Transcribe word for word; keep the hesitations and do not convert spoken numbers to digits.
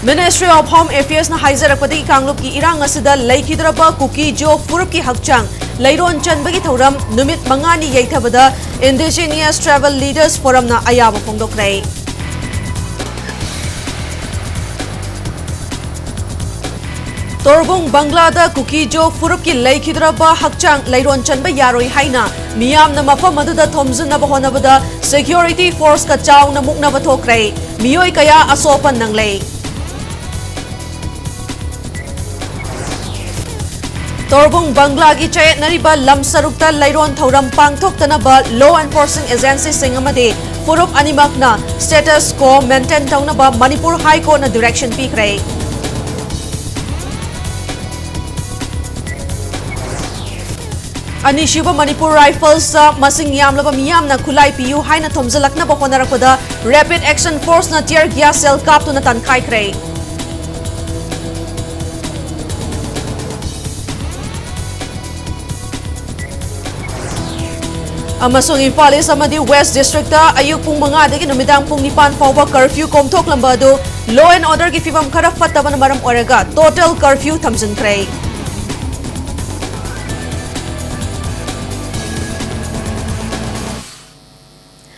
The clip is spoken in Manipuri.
Ministry of Home Affairs ꯅ ꯍꯥꯏꯖꯔꯛꯄꯗꯒꯤ ꯀꯥꯡꯂꯨꯞꯀꯤ ꯏꯔꯥꯡ ꯑꯁꯤꯗ ꯂꯩꯈꯤꯗ꯭ꯔꯕ ꯀꯨꯀꯤ ꯖꯣ ꯐꯨꯔꯨꯞꯀꯤ ꯍꯛꯆꯥꯡ ꯂꯩꯔꯣꯟ ꯆꯟꯕꯒꯤ ꯊꯧꯔꯝ ꯅꯨꯃꯤꯠ ꯃꯉꯥꯅꯤ ꯌꯩꯊꯕꯗ Indigenous Tribal Leaders Forum ꯅ ꯑꯌꯥꯕ ꯐꯣꯡꯗꯣꯛꯈ꯭ꯔꯦ꯫ ꯇꯣꯔꯕꯨꯡ ꯕꯪꯒ꯭ꯂꯥꯗ ꯀꯨꯀꯤ ꯖꯣ ꯐꯨꯔꯨꯞꯀꯤ ꯂꯩꯈꯤꯗ꯭ꯔꯕ ꯍꯛꯆꯥꯡ ꯂꯩꯔꯣꯟ ꯆꯟꯕ ꯌꯥꯔꯣꯏ ꯍꯥꯏꯅ ꯃꯤꯌꯥꯝꯅ ꯃꯐꯝ ꯑꯗꯨꯗ ꯊꯣꯝꯖꯤꯟꯅꯕ ꯍꯣꯠꯅꯕꯗ security force ꯀ ꯆꯥꯎꯅ ꯃꯨꯛꯅꯕ ꯊꯣꯛꯈ꯭ꯔꯦ꯫ ꯃꯤꯑꯣꯏ ꯀꯌꯥ ꯑꯁꯣꯛ ꯑꯄꯟ ꯅꯪꯂꯦ꯫ ꯇꯣꯔꯕꯨꯡ ꯕꯪꯒ꯭ꯂꯥꯒꯤ ꯆꯌꯦꯠꯅꯔꯤꯕ ꯂꯝ ꯁꯔꯨꯛꯇ ꯂꯩꯔꯣꯟ ꯊꯧꯔꯝ ꯄꯥꯡꯊꯣꯛꯇꯅꯕ law enforcing agency ꯁꯤꯡ ꯑꯃꯗꯤ ꯐꯨꯔꯨꯞ ꯑꯅꯤꯃꯛꯅ status quo maintain ꯇꯧꯅꯕ ꯃꯅꯤꯄꯨꯔ High Court ꯅ direction ꯄꯤꯈ꯭ꯔꯦ꯫ ꯑꯅꯤꯁꯨꯕ ꯃꯅꯤꯄꯨꯔ Rifles ꯇ ꯃꯁꯤꯡ ꯌꯥꯝꯂꯕ ꯃꯤꯌꯥꯝꯅ ꯈꯨꯠꯂꯥꯏ ꯄꯤꯌꯨ ꯍꯥꯏꯅ ꯊꯣꯝꯖꯤꯜꯂꯛꯅꯕ ꯍꯣꯠꯅꯔꯛꯄꯗ Rapid Action Force ꯅ tear gas shell ꯀꯥꯞꯇꯨꯅ ꯇꯥꯟꯈꯥꯏꯈ꯭ꯔꯦ꯫ ꯑꯃꯁꯨꯡ ꯏꯝꯐꯥꯜ East ꯑꯃꯗꯤ West District ꯇ ꯑꯌꯨꯛ ꯄꯨꯡ ꯃꯉꯥꯗꯒꯤ ꯅꯨꯃꯤꯗꯥꯡ ꯄꯨꯡ ꯅꯤꯄꯥꯟ ꯐꯥꯎꯕ curfew ꯀꯣꯝꯊꯣꯛꯂꯝꯕ ꯑꯗꯨ law and order ꯒꯤ ꯐꯤꯕꯝ ꯈꯔ ꯐꯠꯇꯕꯅ ꯃꯔꯝ ꯑꯣꯏꯔꯒ total curfew ꯊꯝꯖꯤꯟꯈ꯭ꯔꯦ꯫